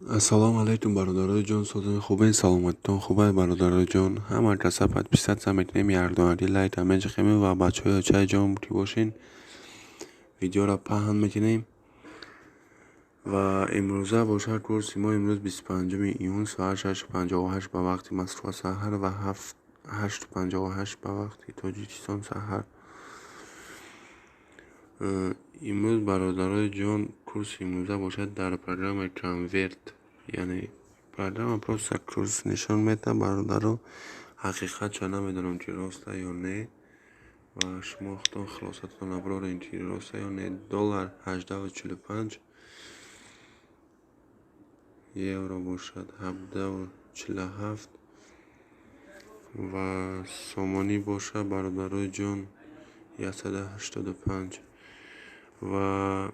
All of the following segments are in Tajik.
Ассалому алайкум, бародарои ҷон, созони хубен, саломатитон хубай, бародарои ҷон. Ҳама каса подписаться мекунем, ярдонаги лайка меҷиқем ва бачаҳои очаи ҷон ки бошен, видеоро паҳн мекунем. Ва имрӯза бошад курси мо, имрӯз 25 июн, соат 6:58 ба вақти Москва саҳар ва 8:58 ба вақти Тоҷикистон саҳар. Имрӯз, бародарои ҷон, курси имрӯза бошад дар программаи конверт, яъне программа просто курс нишон медиҳад, бародаро. Ҳақиқатша намедонам, ки роста ё не, ва шумо худтон хулосатонро бироред, ки роста ё не. Доллар 18,45, евро бошад 17,47 ва сомонӣ бошад, бародарои ҷон, 185. Ва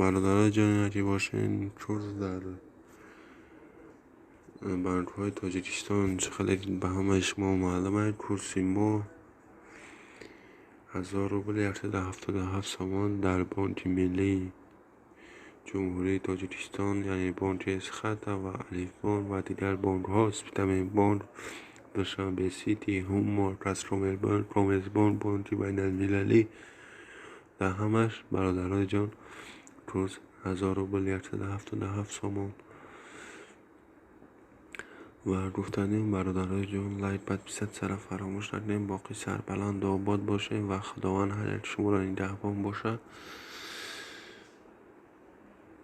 бародарои ҷон, ки бошен, курс дар банкҳои Тоҷикистон чӣ хеле ба ҳамаи шумо маълум аст, курси мо 1000 рубл 177 сомон дар Бонки Миллии Ҷумҳурии Тоҷикистон, яъне бонки Эсхата ва Алифбонк ва дигар бонкҳо, Спитаменбонк, Душанбе Сити, Ҳумо, Казкоммербонк, Коммерсбонк, Бонки Байналмилалӣ, дар ҳамаш, бародарои ҷон, курс 1000 рубл 177 сомон. Ва гуфтанем, бародарои ҷон, лайк, подписаться ро фаромӯш накунем. Боқӣ сарбаланду обод бошем ва Худованд ҳар яки шуморо нигаҳбон бошад.